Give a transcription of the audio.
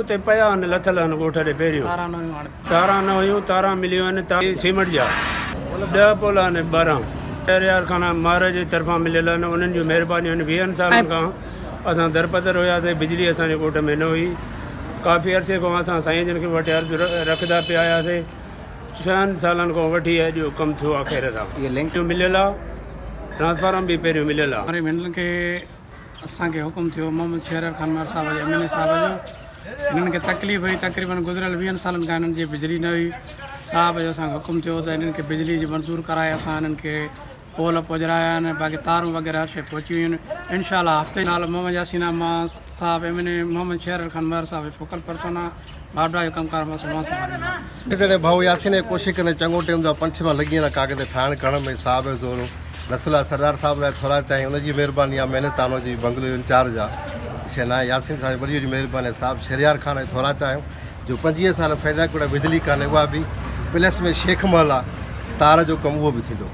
اتي پيا آهن لٿل آهن ڳوٺ ڏي پهريون تاران نه هيون تاران مليون آهن تار سيمٽ جا ڏهه پول آهن 12 شهريار خان مهر جي طرفان مليل آهن انهن جون مهربانيون آهن 20 سالن کان اسان درپدر هياسي بجلي اسان جي ڳوٺ ۾ نه هئي ڪافي عرصي کان اسان سائين جن کي وٽ عرض رکندا پيا آياسي ڇهن سالن کان وٺي اڄ ڪم ٿيو آهي خير سان مليل آهي ٽرانسفارم به پهريون مليل آهي. هنن کي اسان کي حڪم ٿيو محمد شهريار خان مهر صاحب جي ايم اين اي صاحب جو هنن کي تڪليف هئي تقريبن گذريل 20 سالن کان هنن جي بجلي نه هئي صاحب جو اسان کي حڪم ٿيو ته هنن کي بجلي جي منظور ڪرائي اسان هنن کي پول پهچرايا آهن باقي تارون وغيره هر شيء پهچي ويون آهن انشاء الله هفتي نالو محمد ياسين آهي مان صاحب ايم اين اي محمد شهريار خان مهر صاحب جو فوڪل پرسن آهيان واپڊا جو ڪم ڪار مان سنڀاليندو آهيان. جيڪڏهن ڀائو ياسين کي ڪوشش ڪندي چڱو ٽيم ته پنج ڇهه مهينا لڳي ويندا ڪاغذ ٺاهڻ ڪرڻ ۾ صاحب جو زور نسل آ سردار صاحب لاء ٿورائتا آهيون ان جي مهرباني آ محنت آنو جي بنگلو جو انچارج آ شي ناهي ياسين صاحب جي وڏي وڏي مهرباني آ صاحب شهريار خان کي ٿورائتا آهيون جو 25 سال فيضا ڪوڙا بجلي ڪانهي اها به پلس ۾ شيخ محل آ تار جو ڪم اهو به ٿيندو.